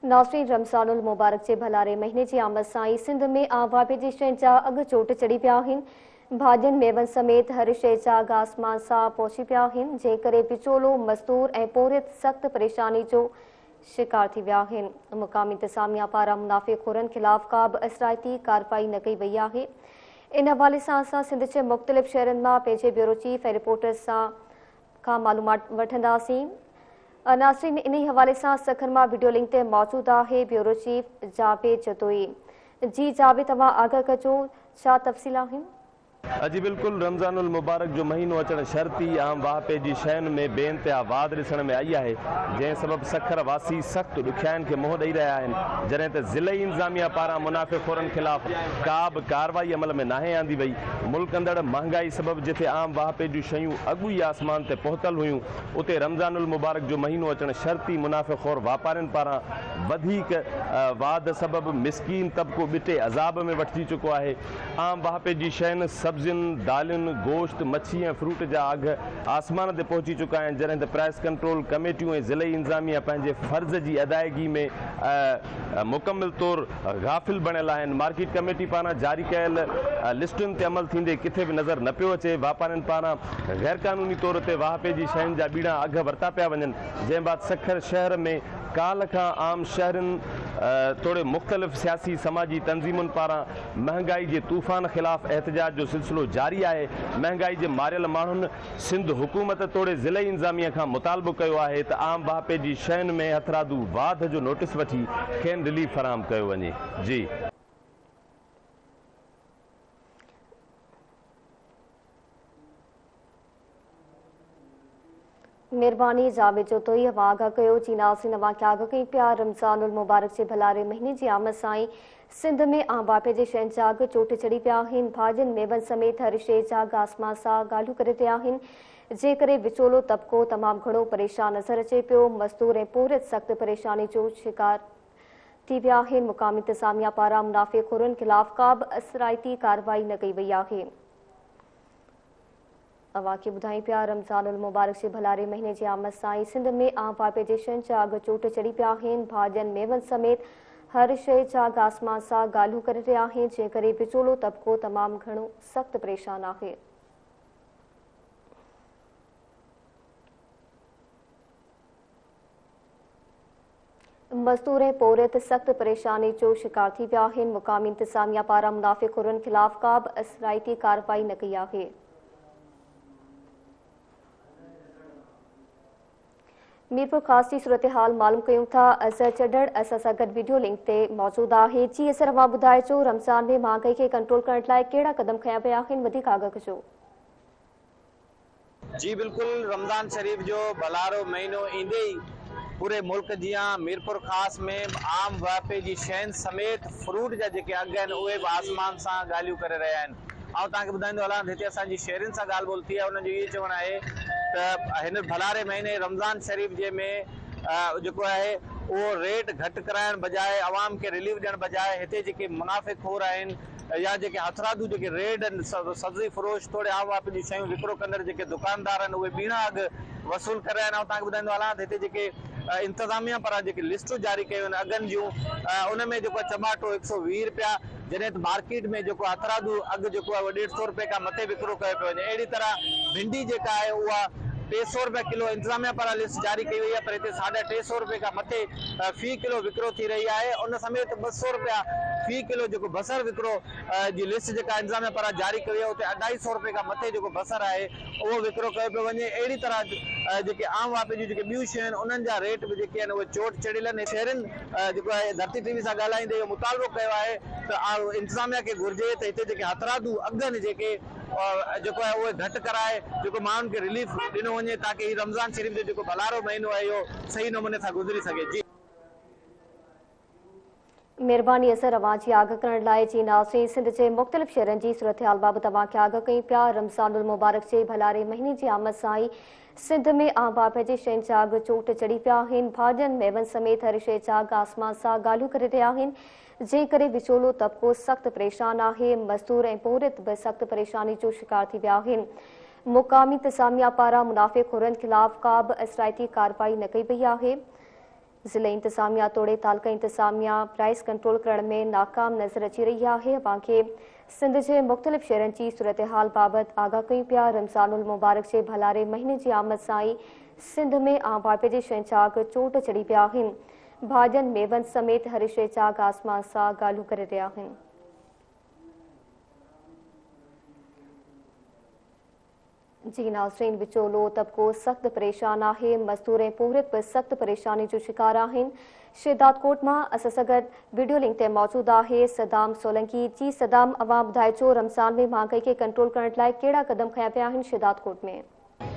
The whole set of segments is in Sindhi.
नाज़रीन, रमज़ानुल मुबारक जे भलारे महीने जी आमद सां ई सिंध में आम वाहपे जी शयुनि जा अघ चोट चढ़ी पिया आहिनि। भाॼियुनि, मेवनि समेत हर शइ जा अघ आसमान सां पहुची पिया आहिनि, जंहिं करे बिचोलो, मज़दूर ऐं पोरियत सख़्त परेशानी जो शिकार थी विया आहिनि। मुक़ामी इंतिज़ामिया पारां मुनाफ़ेखोरनि ख़िलाफ़ का बि असराइती कार्रवाई न कई वई आहे। इन हवाले सां असां सिंध जे मुख़्तलिफ़ शहरनि मां पंहिंजे ब्यूरो चीफ ऐं रिपोर्टर सां खां मालूमात वठंदासीं। नाज़रीन, इन हवाले सां सखर मां वीडियो लिंक ते मौजूद आहे ब्यूरो चीफ जावेद जतोई। जी जावेद, तव्हां आगाह कजो, छा तफ़सील आहिनि? जी बिल्कुलु, रमज़ानुल मुबारक जो महीनो अचण शर्त ई आम वाहपे जी शयुनि में बेइंतिहा वाध ॾिसण में आई आहे, जंहिं सबबि सखर वासी सख़्तु ॾुखियाइनि खे मुंहुं ॾेई रहिया आहिनि। जॾहिं त ज़िलई इंतिज़ामिया पारां मुनाफ़ेखोरनि ख़िलाफ़ का बि कार्रवाई अमल में नाहे आंदी वई। मुल्क अंदरि महांगाई सबबि जिथे आम वाहपे जूं शयूं अॻु ई आसमान ते पहुतल हुयूं, उते रमज़ानुल मुबारक जो महीनो अचण शर्त ई मुनाफ़ेखोर वापारियुनि पारां वधीक वाध सबबि मिसकीन तबिको ॿिटे अज़ाब में वठिजी चुको आहे। आम वाहपे जी शयुनि, सब्ज़ियुनि, दालियुनि, गोश्त, मच्छी ऐं फ्रूट जा अघ आसमान ते पहुची चुका आहिनि। जॾहिं त प्राइस कंट्रोल कमेटियूं ऐं ज़िलई इंतिज़ामिया पंहिंजे फ़र्ज़ जी अदायगी में मुकमिल तौर गाफ़िल बणियल आहिनि। मार्केट कमेटी पारां जारी कयल लिस्टुनि ते अमल थींदे किथे बि नज़र न पियो अचे। वापारियुनि पारां ग़ैर कानूनी तौर ते वाहपे जी शयुनि जा ॿीणा अघ वरिता पिया वञनि, जंहिं बाद सखर शहर में काल खां आम शहरनि तोड़े मुख़्तलिफ़ सियासी समाजी तंज़ीमुनि पारां महांगाई जे तूफ़ान ख़िलाफ़ एहतजाज जो सिलसिलो जारी आहे। महांगाई जे मारियल माण्हुनि सिंध हुकूमत तोड़े ज़िलई इंतिज़ामिया खां मुतालबो कयो आहे त आम वाहपे जी शयुनि में हथरादू वाध जो नोटिस वठी खेनि रिलीफ फराहम कयो वञे। जी मेहरबानी जावेद जतोई, अवां आगाह कयो। जी नाज़रीन, अवां खे आगाह कयूं पिया, रमज़ानुल मुबारक जे भलारे महीने जी आमद सां ई सिंध में आम वाहपे जे शयुनि जा अघ चोट चढ़ी पिया आहिनि। भाॼियुनि, मेवनि समेत हर शइ जा अघ आसमान सां ॻाल्हियूं करे रहिया आहिनि, जंहिं करे बिचोलो तबिको तमामु घणो परेशान नज़र अचे पियो। मज़दूर ऐं पोरियत सख़्त परेशानी जो शिकार थी विया आहिनि। मुक़ामी इंतिज़ामिया पारां मुनाफ़ेखोरनि ख़िलाफ़ का बि असराइती कार्रवाई न कई वई आहे। अवां खे ॿुधायूं पिया, रमज़ानुल मुबारक जे भलारे महीने जी आमद सां ई सिंध में आम वाहपे जे शयुनि जा अघ चोट चढ़ी पिया आहिनि। भाॼियुनि, मेवनि समेत हर शइ जा अघ आसमान सां ॻाल्हियूं करे रहिया आहिनि, जंहिं करे बिचोलो तबिको तमामु घणो सख़्तु परेशान आहे। मज़दूर ऐं पोरियत सख़्त परेशानी जो शिकार थी विया आहिनि। मुक़ामी इंतिज़ामिया पारां मुनाफ़ेखोरनि ख़िलाफ़ का बि असराइती कार्रवाई न कई आहे। मीरपुर ख़ास जी सूरत हाल मालूम कयूं था। अज़हर चढ़ड़ असां सां गॾु वीडियो लिंक ते मौजूदु आहे। जी अज़हर, अवां ॿुधाइजो, रमज़ान में महांगाई खे कंट्रोल करण लाइ कहिड़ा कदम खयां पिया आहिनि, वधीक आगाह कजो। जी बिल्कुलु, रमज़ान शरीफ़ जो भलारो महीनो ईंदे ई पूरे मुल्क जियां मीरपुर ख़ास में आम वाहपे जी शयुनि समेत फ्रूट जा जेके अघ आहिनि उहे बि आसमान सां ॻाल्हियूं करे रहिया आहिनि। ऐं तव्हांखे ॿुधाईंदो हलां, हिते असांजी शहरनि सां ॻाल्हि ॿोल थी आहे, उन्हनि जो इहो चवणु आहे त हिन भलारे महीने रमज़ान शरीफ़ जे में जेको आहे उहो रेट घटि कराइण बजाए, अवाम खे रिलीफ ॾियण बजाए हिते जेके मुनाफ़ेखोर आहिनि या जेके हथरादू जेके रेट आहिनि, सब्ज़ी फरोश तोड़े आम वाहपे जूं शयूं विकिरो कंदड़ जेके दुकानदार आहिनि उहे ॿीणा अघ वसूल करे रहिया आहिनि। ऐं तव्हांखे ॿुधाईंदो हलां त हिते जेके इंतिज़ामिया पारां जेके लिस्टूं जारी कयूं आहिनि अघनि जूं, उन में जेको टमाटो 120 रुपया, जॾहिं त मार्केट में जेको हथरादू अघ जेको आहे उहो 150 रुपये खां मथे विकिरो कयो पियो वञे। अहिड़ी तरह भिंडी जेका आहे उहा 300 रुपया किलो इंतिज़ामिया पारां लिस्ट जारी कई वई आहे, पर हिते 350 रुपये खां मथे फ़ी किलो विकिरो थी रही आहे। उन समेत 200 रुपया फ़ी किलो जेको बसर विकिरो जी लिस्ट जेका इंतिज़ामिया पारां जारी कई वई आहे, उते 250 रुपये खां मथे जेको बसर आहे उहो विकिरो कयो पियो वञे। अहिड़ी तरह जेके आम वाहपे जूं जेके ॿियूं शयूं आहिनि उन्हनि जा रेट बि जेके आहिनि उहे चोट चढ़ियल आहिनि। शहरनि जेको आहे धरती टीवी सां ॻाल्हाईंदे इहो मुतालबो कयो आहे त इंतिज़ामिया खे घुरिजे त हिते जेके हथरादू अघ आहिनि जेके जेको आहे उहे घटि कराए जेको माण्हुनि खे रिलीफ ॾिनो वञे, ताकी हीउ रमज़ान शरीफ़ जो जेको भलारो महीनो आहे इहो सही नमूने सां गुज़री सघे। जी मेहरबानी अज़हर, अवां जी आगाह करण लाइ। जी नाज़रीन, सिंध जे मुख़्तलिफ़ शहरनि जी सूरत हाल बाबति अवां खे आगाह कयूं पिया। रमज़ानुल मुबारक जे भलारे महीने जी आमद सां ई सिंध में आम वाहपे जी शयुनि जा अघ चोट चढ़ी पिया आहिनि। भाॼियुनि, मेवनि समेत हर शइ जा अघ आसमान सां ॻाल्हियूं करे रहिया आहिनि, जंहिं करे बिचोलो तबिको सख़्तु परेशान आहे। मज़दूर ऐं पोरियत बि सख़्त परेशानी जो शिकार थी विया आहिनि। मुक़ामी इंतिज़ामिया पारां मुनाफ़ेखोरनि ख़िलाफ़ का बि असराइती कार्रवाई न कई वई आहे। ضلعي انتظاميا توڙي تعلقه انتظاميا پرائس ڪنٽرول ڪرڻ ۾ ناڪام نظر اچي رهي آهي. اوهان کي سنڌ جي مختلف شهرن جي صورتحال بابت آگاهه ڪيون پيا. رمضان المبارڪ جي ڀلاري مهيني جي آمد سان ئي سنڌ ۾ عام واهپي جي شين جا اگهه چوٽ چڙهي پيا آهن. ڀاڄين، ميون سميت هر شيء جا اگهه آسمان سان ڳالهيون ڪري رهيا آهن. جي ناظرين، وچولو طبقو سخت پريشان آهي، مزدور ۽ پورهيت به سخت پريشاني جو شڪار آهن. شهدادڪوٽ مان اسان سان گڏ وڊيو لنڪ تي موجود آهي صدام سولنگي. جي صدام، اوهان ٻڌائجو رمضان ۾ مهانگائي کي ڪنٽرول ڪرڻ لاء ڪهڙا قدم کنيا ويا آهن شهدادڪوٽ ۾؟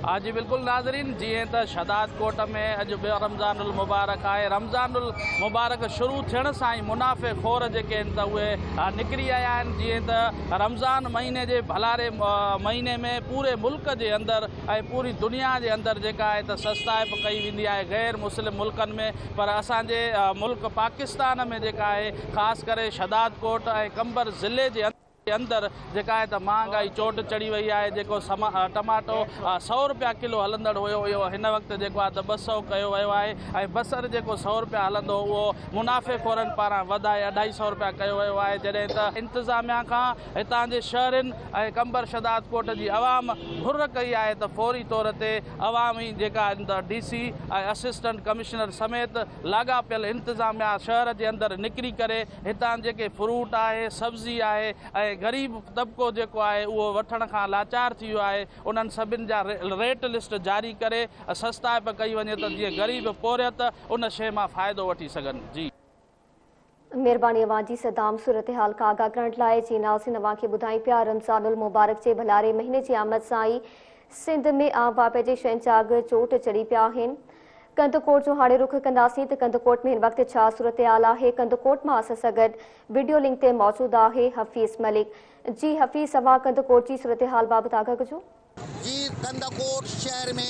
ها جي بلڪل ناظرين، جيئن ته شهدادڪوٽ ۾ اڄ ٻيو رمضان المبارڪ آهي، رمضان المبارڪ شروع ٿيڻ سان ئي منافعي خور جيڪي آهن ته اهي نڪري آيا آهن. جيئن ته رمضان مهيني جي ڀلاري مهيني ۾ پوري ملڪ جي اندر ۽ پوري دنيا جي اندر جيڪا آهي ته سستائپ ڪئي ويندي آهي غير مسلم ملڪن ۾ پر اسان جي ملڪ پاڪستان ۾ جيڪا آهي خاص ڪري شهدادڪوٽ ۽ قمبر ضلعي جي اندر جيڪا آهي ته مهانگائي چوٽ چڙهي وئي آهي. جيڪو ٽماٽو 100 رپيا ڪلو هلندڙ هيو اهو هن وقت جيڪو آهي ته 200 ڪيو ويو آهي ۽ بصر جيڪو 100 رپيا هلندو اهو منافعي خورن پاران وڌائي 250 رپيا ڪيو ويو آهي. جڏهن ته انتظاميا کان هتان جي شهرين ۽ قمبر شهدادڪوٽ جي عوام گهر ڪئي آهي ته فوري طور تي عوامي جيڪا ڊي سي ۽ اسسٽنٽ ڪمشنر سميت لاڳاپيل انتظاميا شهر جي اندر نڪري ڪري هتان جيڪي فروٽ آهي، سبزي آهي ۽ غريب طبقو جيڪو آهي اهو وٺڻ کان لاچار ٿي ويو آهي انهن سڀن جا ريٽ لسٽ جاري ڪري سستائپ ڪئي وڃي ته جيئن غريب پورهيت ان شيء مان فائدو وٺي سگهن. جي. مهرباني اوهان جي صدام صورتحال کان آگاهه ڪرڻ لاء. جي ناظرين اوهان کي ٻڌايون پيا رمضان المبارڪ جي ڀلاري مهيني جي آمد سان ئي سنڌ ۾ عام واهپي جي شين جا اگهه چوٽ چڙهي پيا آهن. ڪنڌڪوٽ جو هاڻي رخ ڪنداسين ته ڪنڌڪوٽ ۾ هن وقت ڇا صورتحال آهي. ڪنڌڪوٽ مان اسان سان گڏ وڊيو لنڪ تي موجود آهي حفيظ ملڪ. جي حفيظ اوهان ڪنڌڪوٽ جي صورتحال بابت آگاهه ڪجو. جي ڪنڌڪوٽ شهر ۾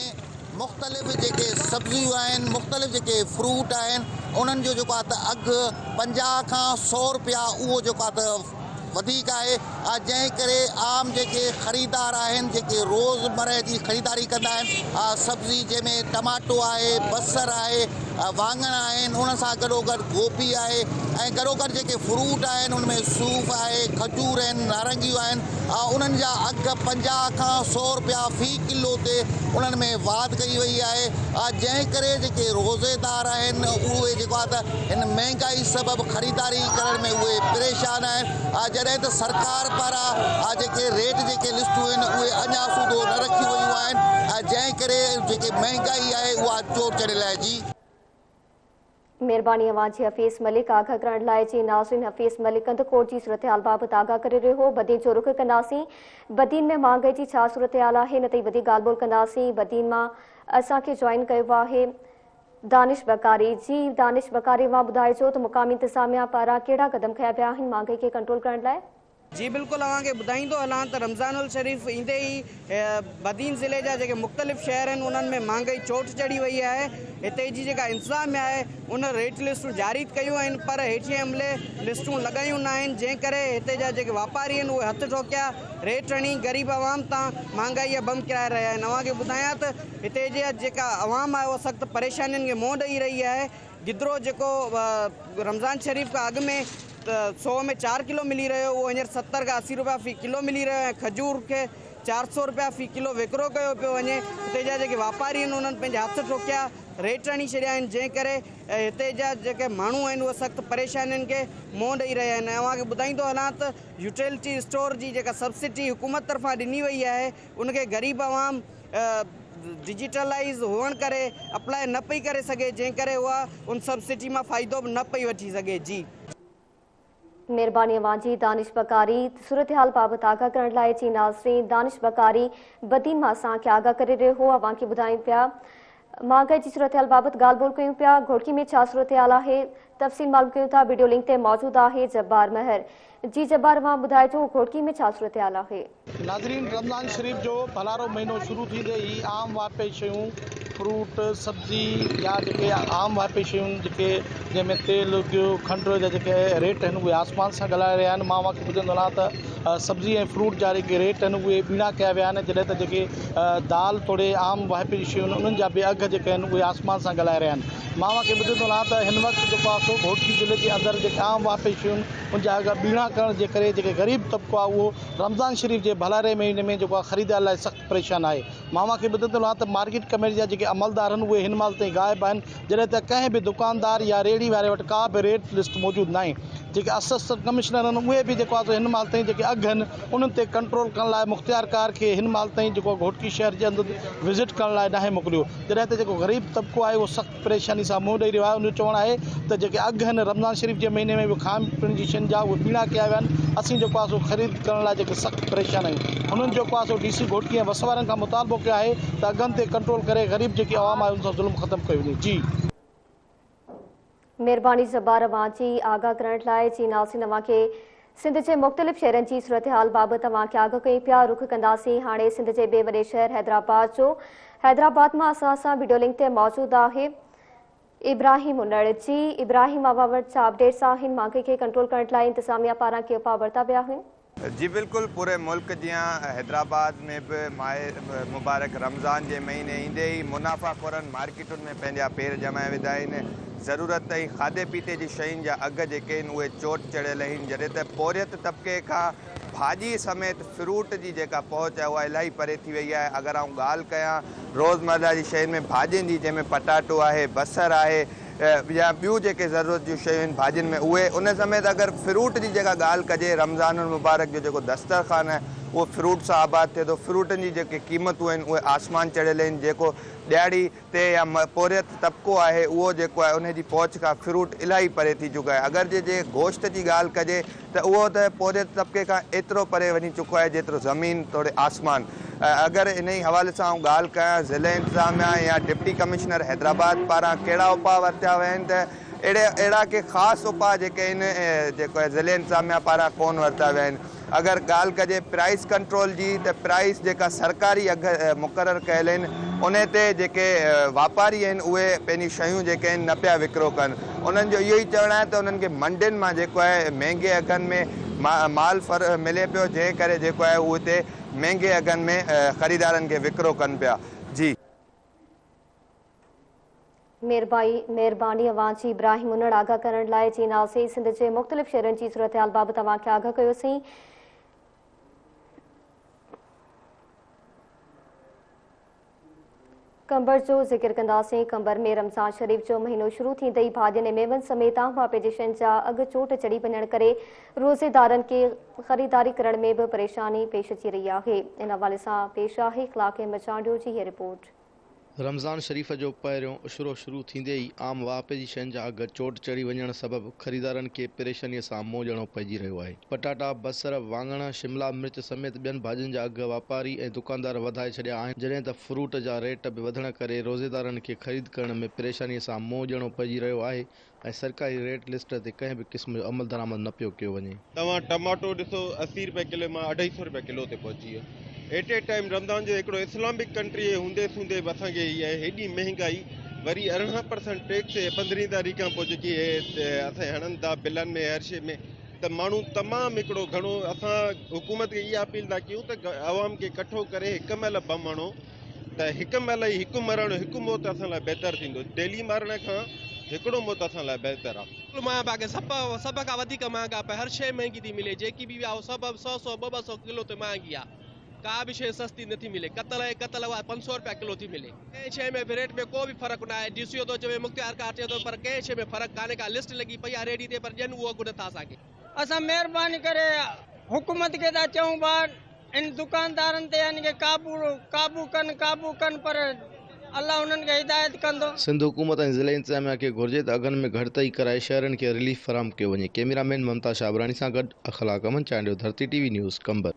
مختلف جيڪي سبزيون آهن مختلف جيڪي فروٽ آهن انهن جو جيڪو آهي ته اگهه 50 کان 100 رپيا اهو جيڪو آهي ته وڌيڪ آهي جنهن ڪري عام جيڪي خريدار آهن جيڪي روز مرهه جي خريداري ڪندا آهن سبزي جنهن ۾ ٽماٽو آهي بصر آهي واڱڻ آهن ان سان گڏو گڏ گوبي آهي ۽ گڏو گڏ جيڪي فروٽ آهن ان ۾ صوف آهي کجور آهن نارنگيون آهن انهن جا اگهه 50 کان 100 رپيا في ڪلو تي انهن ۾ واڌ ڪئي وئي آهي جنهن ڪري جيڪي روزيدار آهن اهي جيڪو آهي ته هن مهنگائي سبب خريداري ڪرڻ ۾ اهي پريشان آهن جڏهن ته سرڪار پاران جيڪي ريٽ جيڪي لسٽون آهن اهي اڃا سوڌو نه رکيون ويون آهن جنهن ڪري جيڪي مهنگائي آهي اها چوٽ چڙهيل آهي جي. مهرباني اوهان جي حفيظ ملڪ آگاهه ڪرڻ لاء. جي ناظرين حفيظ ملڪ ڪنڌڪوٽ جي صورتحال بابت آگاهه ڪري رهيو هو. بدين جو رخ ڪنداسين بدين ۾ مهانگائي جي ڇا صورتحال آهي ان تي وڌيڪ ڳالهه ٻولهه ڪنداسين. بدين مان اسان کي جوائن ڪيو آهي دانش بڪاري. جي دانش بڪاري اوهان ٻڌائجو ته مقامي انتظاميا پاران ڪهڙا قدم کنيا ويا آهن مهانگائي کي ڪنٽرول ڪرڻ لاء؟ جي بلڪل اوهان کي ٻڌائيندو هلان ته رمضان الشريف ايندي ئي بدين ضلعي جا جيڪي مختلف شهر آهن انهن ۾ مهانگائي چوٽ چڙهي وئي آهي. هتي جي جيڪا انتظاميا آهي ان ريٽ لسٽون جاري ته ڪيون آهن پر هيٺين عملي لسٽون لڳايون نه آهن جنهن ڪري هتي جا جيڪي واپاري آهن اهي هٿ ٺوڪيا ريٽ هڻي غريب عوام تان مهانگائي جا بم ڪيرائي رهيا آهن. اوهان کي ٻڌايان ته هتي جي جيڪا عوام آهي اها سخت پريشانين کي منهن ڏئي رهي آهي. گدرو جيڪو رمضان شريف کان اڳ ۾ 100 ۾ 4 ڪلو ملي رهيو اهو هينئر 70 کان 80 روپيا في ڪلو ملي رهيو ۽ کجور کي 400 روپيا في ڪلو وڪرو ڪيو پيو وڃي. هتي جا جيڪي واپاري آهن انهن پنهنجا هٿ ٺوڪيا ريٽ هڻي ڇڏيا آهن جنهن ڪري هتي جا جيڪي ماڻهو آهن اهي سخت پريشانين کي منهن ڏئي رهيا آهن ۽ اوهان کي ٻڌائيندو هلان ته يوٽيلٽي اسٽور جي جيڪا سبسڊي حڪومت طرفان ڏني وئي آهي ان کي غريب عوام ڊجيٽلائيز هئڻ ڪري اپلائي نه پئي ڪري سگهي جنهن ڪري اها ان سبسڊي مان فائدو به نه پئي وٺي سگهي. جي. مهرباني اوهان جي دانش بڪاري صورتحال بابت آگاهه ڪرڻ لاء. جي ناظرين دانش بڪاري بدين مان اسان کي آگاهه ڪري رهيو هو. اوهان کي ٻڌايون پيا مهانگائي جي صورتحال بابت ڳالهه ٻولهه ڪيون پيا. گهوٽڪي ۾ ڇا صورتحال آهي تفصيل معلوم ڪيون ٿا. وڊيو لنڪ تي موجود آهي جبار مهر. جي جبار اوهان ٻڌائجو گهوٽڪي ۾ ڇا صورتحال آهي؟ ناظرين رمضان شريف جو ڀلارو مهينو شروع ٿيندي ئي عام واهپي شيون فروٽ، سبزي يا جيڪي عام واهپي شيون جيڪي جنهن ۾ تيل، گيهه، کنڊ جا جيڪي ريٽ آهن اهي آسمان سان ڳالهائي رهيا آهن مان اوهان کي ٻڌائيندو هلان ته سبزي ۽ فروٽ جا جيڪي ريٽ آهن اهي ٻيڻا ڪيا ويا آهن جڏهن ته جيڪي دال توڙي عام واهپي جون شيون آهن انهن جا به اگهه جيڪي آهن اهي آسمان سان ڳالهائي رهيا آهن مان اوهان کي ٻڌائيندو هلان ته هن وقت جيڪو آهي سو گهوٽڪي ضلعي جي اندر جيڪي عام واهپي شيون ان جا اگهه ٻيڻا ڪرڻ جي ڪري جيڪي غريب طبقو آهي اهو رمضان شريف جي ڀلاري مهيني ۾ جيڪو آهي خريداري لاء سخت پريشان آهي. مان اوهان کي ٻڌندو هلان ته مارڪيٽ ڪميٽي جا جيڪي عملدار آهن اهي هن مهل تائين غائب آهن جڏهن ته ڪنهن به دڪاندار يا ريڙهي واري وٽ ڪا به ريٽ لسٽ موجود ناهي جيڪي اسسٽنٽ ڪمشنر آهن اهي به جيڪو آهي سو هن مهل تائين جيڪي اگهه آهن انهن تي ڪنٽرول ڪرڻ لاء مختيارڪار کي هن مهل تائين جيڪو گهوٽڪي شهر جي اندر وزٽ ڪرڻ لاء ناهي موڪليو جڏهن ته جيڪو غريب طبقو آهي اهو سخت پريشاني سان منهن ڏئي رهيو آهي ان جو چوڻ آهي ته جيڪي اگهه آهن رمضان شريف جي مهيني ۾ به کائڻ پيئڻ جي شين جا اهي ٻيڻا ڪيا ويا آهن اسين جيڪو آهي سو خريد ڪرڻ لاء جيڪي سخت پريشان آهيون هنن جيڪو آهي سو ڊي سي گهوٽڪي ۽ وس وارن کان مطالبو ڪيو آهي ته اگهن تي ڪنٽرول ڪري غريب جيڪي عوام آهي ان سان ظلم ختم ڪيو وڃي جي. مهرباني جبار اوهان جي آگاهه ڪرڻ لاء جي ناظرين اوهان کي سنڌ جي مختلف شهرن جي صورتحال بابت اوهان کي آگاهه ڪيون پيا رخ ڪنداسين هاڻي سنڌ جي ٻئي وڏي شهر حيدرآباد جو حيدرآباد مان اسان سان وڊيو لنڪ تي موجود آهي ابراهيم انڙ جي ابراهيم اوهان وٽ ڇا اپڊيٽس آهن مهانگي کي ڪنٽرول ڪرڻ لاء انتظاميا پاران ڪي اپاء ورتا ويا آهن. جي بلڪل پوري ملڪ جيان حيدرآباد ۾ به ماهه مبارڪ رمضان جي مهيني ايندي ئي منافع خورن مارڪيٽن ۾ پنهنجا پير ڄمائي وڌا آهن ضرورت ۽ کاڌي پيتي جي شين جا اگهه جيڪي آهن اهي چوٽ چڙهيل آهن جڏهن ته پورهيت طبقي کان ڀاڄي سميت فروٽ جي جيڪا پهچ آهي اها الاهي پري ٿي وئي آهي اگر آئون ڳالهه ڪيان روزمره جي شين ۾ ڀاڄين جي جنهن ۾ پٽاٽو آهي بصر آهي يا ٻيون جيڪي ضرورت جون شيون آهن ڀاڄين ۾ اهي ان سميت اگر فروٽ جي جيڪا ڳالهه ڪجي رمضان المبارڪ جو جيڪو دسترخوان آهي اهو فروٽ سان آباد ٿئي ٿو فروٽن جي جيڪي قيمتون آهن اهي آسمان چڙهيل آهن جيڪو ڏهاڙي تي يا پورهيت طبقو آهي اهو جيڪو آهي ان جي پهچ کان فروٽ الاهي پري ٿي چڪو آهي اگر جي جي گوشت جي ڳالهه ڪجي ته اهو ته پورهيت طبقي کان ايترو پري وڃي چڪو آهي جيترو زمين توڙي آسمان. اگر انهي حوالي سان آئون ڳالهه ڪيان ضلعي انتظاميا يا ڊپٽي ڪمشنر حيدرآباد پاران ڪهڙا اپاء ورتيا ويا آهن ته اهڙي اهڙا ڪي خاص اپاء جيڪي آهن جيڪو آهي ضلعي انتظاميا پاران ڪون ورتا ويا آهن. اگر ڳالهه ڪجي پرائس ڪنٽرول جي ته پرائس جيڪا سرڪاري اگهه مقرر ڪيل آهن انهي تي جيڪي واپاري آهن اهي پنهنجي شيون جيڪي آهن نه پيا وڪرو ڪن انهن جو اهو ئي چوڻ آهي ته انهن کي منڊين مان جيڪو آهي مهنگي اگهن ۾ مال ڦر ملي پيو جنهن ڪري جيڪو آهي هو هتي مهنگي اگهن ۾ خريدارن کي وڪرو ڪن پيا جي. مهرباني اوهان جي ابراهيم انڙ آگاهه ڪرڻ لاء جي ناظرين سنڌ جي مختلف شهرن جي صورتحال بابت اوهان کي آگاهه ڪيوسين. قمبر جو ذڪر ڪنداسين قمبر ۾ رمضان شريف جو مهينو شروع ٿيندي ئي ڀاڄين ۽ ميون سميت عام واهپي جي شين جا اگهه چوٽ چڙهي وڃڻ ڪري روزيدارن کي خريداري ڪرڻ ۾ به پريشاني پيش اچي رهي آهي ان حوالي سان پيش آهي اخلاق احمد چانڊيو جي هي رپورٽ. رمضان شريف جو پهريون عشرو شروع ٿيندي ئي عام واهپي جي شين جا اگهه چوٽ چڙهي وڃڻ سبب خريدارن کي پريشانيء سان منهن ڏيڻو پئجي رهيو آهي. پٽاٽا، بصر، واڱڻ، شملا مرچ سميت ٻين ڀاڄين جا اگهه واپاري ۽ دڪاندار وڌائي ڇڏيا آهن، جڏهن ته فروٽ جا ريٽ به وڌڻ ڪري روزيدارن کي خريد ڪرڻ ۾ پريشانيء سان منهن ڏيڻو پئجي رهيو آهي ۽ سرڪاري ريٽ لسٽ تي ڪنهن به قسم جو عملدرآمد نه پيو ڪيو وڃي. توهان ٽماٽو ڏسو 80 رپئي ڪلو مان اڍائي سئو رپيا ڪلو تي پهچي ويو ايٽ اي ٽائيم رمضان جو هڪڙو اسلامڪ ڪنٽري هوندي سوندي به اسان کي هي هيڏي مهنگائي وري 18 پرسنٽ ٽيڪس 15 تاريخ کان پوء جيڪي هي اسان کي هڻن ٿا بلن ۾ هر شي ۾ ته ماڻهو تمام هڪڙو گهڻو اسان حڪومت کي اها اپيل ٿا ڪيون ته عوام کي ڪٺو ڪري هڪ مهل بم هڻو ته هڪ مهل ئي هڪ مرڻ هڪ موت اسان لاء بهتر ٿيندو. ڊيلي مرڻ کان هڪڙو موت اسان لاء بهتر آ. مهانگا سڀ سڀ کان وڌيڪ مهانگا پيا هر شيء مهنگي ٿي ملي جيڪي به آ اهو سڀ سئو سئو ٻه ٻه سئو ڪلو تي مهانگي آ ڪا به شيء سستي نٿي ملي ڪتل ۽ ڪتل اها 500 رپيا ڪلو ٿي ملي. ڪنهن شيء ۾ به ريٽ ۾ ڪو به فرق ناهي ڊي سي او ٿو چوي مختيار ڪار چئي ٿو پر ڪنهن شيء ۾ فرق ڪانهي ڪا لسٽ لڳي پئي آ ريڙهي تي پر ڏين اهو اگهه نٿا اسان کي. اسان مهرباني ڪري حڪومت کي ٿا چئون ڀا ان دڪاندارن تي يعني ڪي قابو قابو ڪن قابو ڪن پر الله انهن کي هدايت ڪندو. سنڌ حڪومت ۽ ضلعي انتظاميا کي گهرجي ته اگهن ۾ گهٽتائي ڪرائي شهرين کي رليف فراهم ڪيو وڃي. ڪئميرا مين ممتاز شابراڻي سان گڏ Akhlaq Ahmed Chandio, Dharti T V news, Qambar.